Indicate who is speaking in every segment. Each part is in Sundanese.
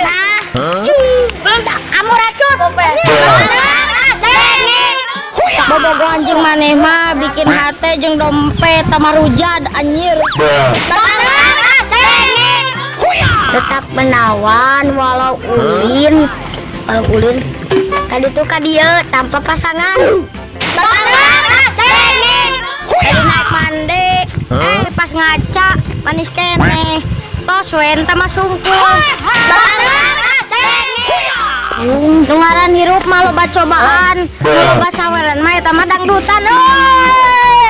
Speaker 1: Nah, kamu racut. Bobogoh anjing maneh mah bikin hate jeung dompet tamarujad anjir. Tetap menawan walau ulin, walau ulin ka ditu ka dieu tanpa pasangan. Tadi naik mande, eh, pas ngaca manis keneh, tos we eta mah sungkul. Dengaran hirup mah loba cobaan, loba saweran mah eta mah dangdutan euy.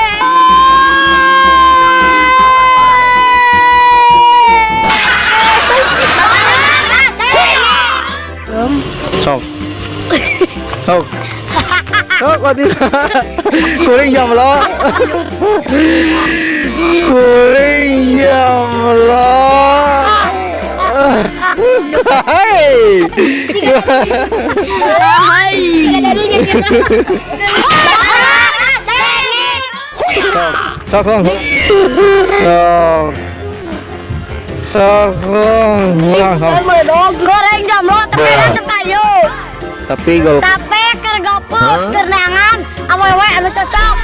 Speaker 2: Sok. Sok. Sok waduh. Kuring jomblo. Kuring jomblo. Hai.
Speaker 1: Hai.
Speaker 2: Sok. Sok, sok. Sok. Sok, ulang, sok.
Speaker 1: Goreng jomblo tapi resep kayu.
Speaker 2: Tapi gol.
Speaker 1: Tapi keur goput, keur neangan awewe anu cocok.